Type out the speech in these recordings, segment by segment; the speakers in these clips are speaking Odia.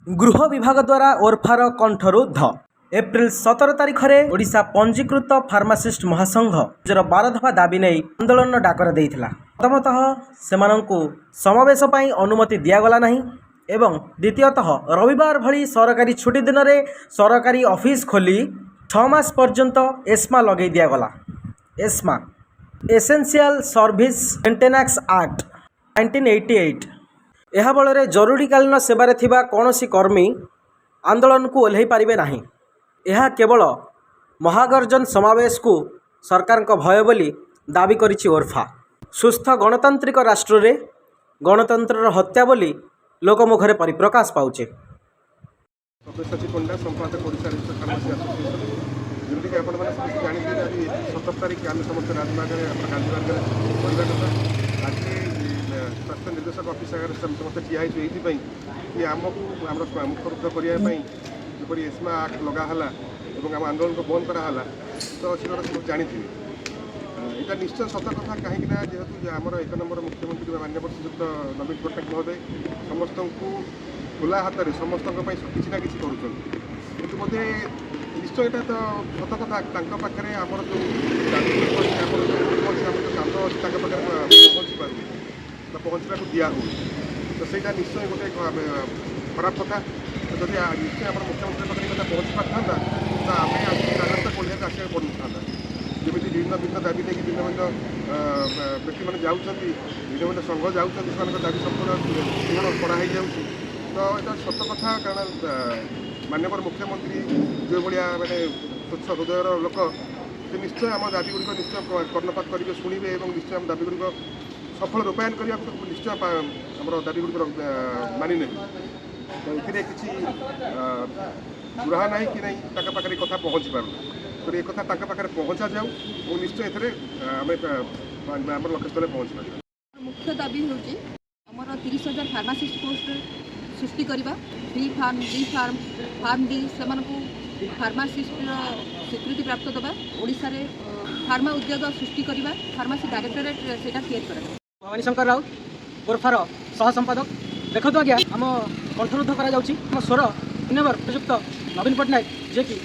ଗୃହ ବିଭାଗ ଦ୍ୱାରା ଓରଫାର କଣ୍ଠରୁଦ୍ଧ। ଏପ୍ରିଲ 17 ତାରିଖରେ ଓଡ଼ିଶା ପଞ୍ଜୀକୃତ ଫାର୍ମାସିଷ୍ଟ ମହାସଂଘ ନିଜର 12 ଦଫା ଦାବି ନେଇ ଆନ୍ଦୋଳନ ଡାକରା ଦେଇଥିଲା। ପ୍ରଥମତଃ, ସେମାନଙ୍କୁ ସମାବେଶ ପାଇଁ ଅନୁମତି ଦିଆଗଲା ନାହିଁ ଏବଂ ଦ୍ୱିତୀୟତଃ, ରବିବାର ଭଳି ସରକାରୀ ଛୁଟି ଦିନରେ ସରକାରୀ ଅଫିସ ଖୋଲି 6 ମାସ ପର୍ଯ୍ୟନ୍ତ ଏସ୍ମା ଲଗାଇ ଦିଆଗଲା। ESMA, essential service maintenance act, 1988। ଏହା ବଳରେ ଜରୁରୀକାଳୀନ ସେବାରେ ଥିବା କୌଣସି କର୍ମୀ ଆନ୍ଦୋଳନକୁ ଓହ୍ଲାଇ ପାରିବେ ନାହିଁ। ଏହା କେବଳ ମହାଗର୍ଜନ ସମାବେଶକୁ ସରକାରଙ୍କ ଭୟ ବୋଲି ଦାବି କରିଛି ଓରଫା। ସୁସ୍ଥ ଗଣତାନ୍ତ୍ରିକ ରାଷ୍ଟ୍ରରେ ଗଣତନ୍ତ୍ରର ହତ୍ୟା ବୋଲି ଲୋକମୁଖରେ ପରିପ୍ରକାଶ ପାଉଛି। ସବ୍ୟସାଚୀ ପଣ୍ଡା, ସମ୍ପାଦକ, ଓଡ଼ିଶା ରେଜିଷ୍ଟର୍ଡ ଫାର୍ମାସି ଆସୋସିଏସନ୍। ଯେମିତିକି ଆପଣମାନେ ସମସ୍ତେ ଜାଣିଥିବେ, ଆଜି 17 ତାରିଖ ଆମେ ସମସ୍ତେ ରାଜମାର୍ଗରେ, ଆମର ଗାନ୍ଧୀ ମାର୍ଗରେ କରିବା କଥା। ଆଜି ସ୍ୱାସ୍ଥ୍ୟ ନିର୍ଦ୍ଦେଶକ ଅଫିସ୍ ଆଗରେ ଆମେ ସମସ୍ତେ ଠିଆ ହେଇଛୁ ଏଇଥିପାଇଁ କି ଆମକୁ ଆମର ମୁଖରୁଦ୍ଧ କରିବା ପାଇଁ ଯେପରି ଏସ୍ମା ଆକ୍ଟ ଲଗା ହେଲା ଏବଂ ଆମ ଆନ୍ଦୋଳନକୁ ବନ୍ଦ କରାହେଲା, ତ ସେଗୁଡ଼ା ସବୁ ଜାଣିଥିବେ। ଏଇଟା ନିଶ୍ଚୟ ସତ କଥା, କାହିଁକି ନା ଯେହେତୁ ଯେ ଆମର ଏକ ନମ୍ବର ମୁଖ୍ୟମନ୍ତ୍ରୀ ମାନ୍ୟବର ଶ୍ରୀଯୁକ୍ତ ନବୀନ ପଟ୍ଟନାୟକ ମହୋଦୟ ସମସ୍ତଙ୍କୁ ଖୋଲା ହାତରେ ସମସ୍ତଙ୍କ ପାଇଁ କିଛି ନା କିଛି କରୁଛନ୍ତି। କିନ୍ତୁ ବୋଧେ ନିଶ୍ଚୟ ଏଇଟା ତ ସତ କଥା, ତାଙ୍କ ପାଖରେ ଆମର ଯେଉଁ ଦାବି ଗୁଡ଼ିକ ଅଛି, ଆମର ଯେଉଁ ଗୁଡ଼ିକ ଅଛି, ଆମର ଯେଉଁ କାନ୍ଦ ଅଛି, ତାଙ୍କ ପାଖରେ ପହଞ୍ଚି ପାରୁନି ବା ପହଞ୍ଚିବାକୁ ଦିଆ ହେଉନି। ତ ସେଇଟା ନିଶ୍ଚୟ ଗୋଟେ ଆମେ ଖରାପ କଥା। ତ ଯଦି ନିଶ୍ଚୟ ଆମର ମୁଖ୍ୟମନ୍ତ୍ରୀ ପାଖରେ ଏ କଥା ପହଞ୍ଚି ପାରିଥାନ୍ତା, ତ ଆମେ ଆଜି ରାଜରାସ୍ତା ଓହ୍ଲେଇବାକୁ ଆସିବାକୁ ପଡ଼ୁନଥାନ୍ତା। ଯେମିତି ଭିନ୍ନ ଭିନ୍ନ ଦାବି ନେଇକି ଭିନ୍ନ ଭିନ୍ନ ବ୍ୟକ୍ତିମାନେ ଯାଉଛନ୍ତି, ଭିନ୍ନ ଭିନ୍ନ ସଂଘ ଯାଉଛନ୍ତି, ସେମାନଙ୍କ ଦାବି ସମ୍ପୂର୍ଣ୍ଣ ପୂରଣ କରାହେଇଯାଉଛି। ତ ଏଇଟା ସତ କଥା, କାରଣ ମାନ୍ୟବର ମୁଖ୍ୟମନ୍ତ୍ରୀ ଯେଉଁଭଳିଆ ମାନେ ସ୍ୱଚ୍ଛ ହୃଦୟର ଲୋକ, ସେ ନିଶ୍ଚୟ ଆମ ଦାବି ଗୁଡ଼ିକ ନିଶ୍ଚୟ କର୍ଣ୍ଣପାତ କରିବେ, ଶୁଣିବେ ଏବଂ ନିଶ୍ଚୟ ଆମ ଦାବି ଗୁଡ଼ିକ ସଫଳ ରୂପାୟନ କରିବାକୁ ନିଶ୍ଚୟ ଆମର ଦାବି ଗୁଡ଼ିକ ମାନି ନେବେ। ତ ଏଥିରେ କିଛି ଦୁରାହା ନାହିଁ କି ନାହିଁ, ତାଙ୍କ ପାଖରେ ଏ କଥା ପହଞ୍ଚି ପାରୁନି। ତେଣୁ ଏ କଥା ତାଙ୍କ ପାଖରେ ପହଞ୍ଚା ଯାଉ ଏବଂ ନିଶ୍ଚୟ ଏଥିରେ ଆମେ ଆମର ଲକ୍ଷ୍ୟସ୍ଥଳରେ ପହଞ୍ଚି ପାରିବା। ମୁଖ୍ୟ ଦାବି ହେଉଛି ଆମର 30,000 ଫାର୍ମାସିଷ୍ଟ ପୋଷ୍ଟ ସୃଷ୍ଟି କରିବା, B pharm, D pharm, pharm D ସେମାନଙ୍କୁ ଫାର୍ମାସିଷ୍ଟର ସ୍ୱୀକୃତି ପ୍ରାପ୍ତ ଦେବା, ଓଡ଼ିଶାରେ ଫାର୍ମା ଉଦ୍ୟୋଗ ସୃଷ୍ଟି କରିବା, ଫାର୍ମାସି ଡାଇରେକ୍ଟୋରେଟ୍ ସେଇଟା ତିଆରି କରାଯିବ। ଭବାନୀ ଶଙ୍କର ରାଉତ, ଓରଫାର ସହ ସମ୍ପାଦକ। ଦେଖନ୍ତୁ ଆଜ୍ଞା, ଆମ କଣ୍ଠରୁଦ୍ଧ କରାଯାଉଛି। ଆମ ସ୍ୱର ମାନ୍ୟବର ଶ୍ରୀଯୁକ୍ତ ନବୀନ ପଟ୍ଟନାୟକ, ଯିଏକି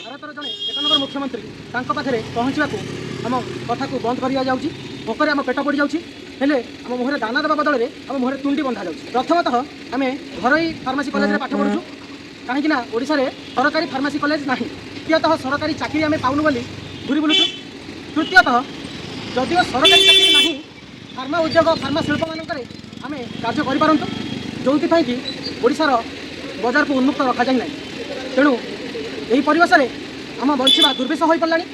ଭାରତର ଜଣେ ଏକ ନମ୍ବର ମୁଖ୍ୟମନ୍ତ୍ରୀ, ତାଙ୍କ ପାଖରେ ପହଞ୍ଚିବାକୁ ଆମ କଥାକୁ ବନ୍ଦ କରିଦିଆଯାଉଛି। ଭୋକରେ ଆମ ପେଟ ପଡ଼ିଯାଉଛି, ହେଲେ ଆମ ମୁହଁରେ ଦାନା ଦେବା ବଦଳରେ ଆମ ମୁହଁରେ ତୁଣ୍ଡି ବନ୍ଧାଯାଉଛି। ପ୍ରଥମତଃ, ଆମେ ଘରୋଇ ଫାର୍ମାସି କଲେଜରେ ପାଠ ପଢ଼ୁଛୁ, କାହିଁକିନା ଓଡ଼ିଶାରେ ସରକାରୀ ଫାର୍ମାସି କଲେଜ ନାହିଁ। ଦ୍ୱିତୀୟତଃ, ସରକାରୀ ଚାକିରି ଆମେ ପାଉନୁ ବୋଲି ଘୁରି ବୁଲୁଛୁ। ତୃତୀୟତଃ, ଯଦିଓ ସରକାରୀ ଚାକିରି ନାହିଁ, ଫାର୍ମା ଉଦ୍ୟୋଗ, ଫାର୍ମା ଶିଳ୍ପମାନଙ୍କରେ ଆମେ କାର୍ଯ୍ୟ କରିପାରନ୍ତୁ, ଯେଉଁଥିପାଇଁ କି ଓଡ଼ିଶାର ବଜାରକୁ ଉନ୍ମୁକ୍ତ ରଖାଯାଇ ନାହିଁ। ତେଣୁ ଏହି ପରିବେଶରେ ଆମ ବଞ୍ଚିବା ଦୁର୍ବିଷହ ହୋଇପଡ଼ିଲାଣି।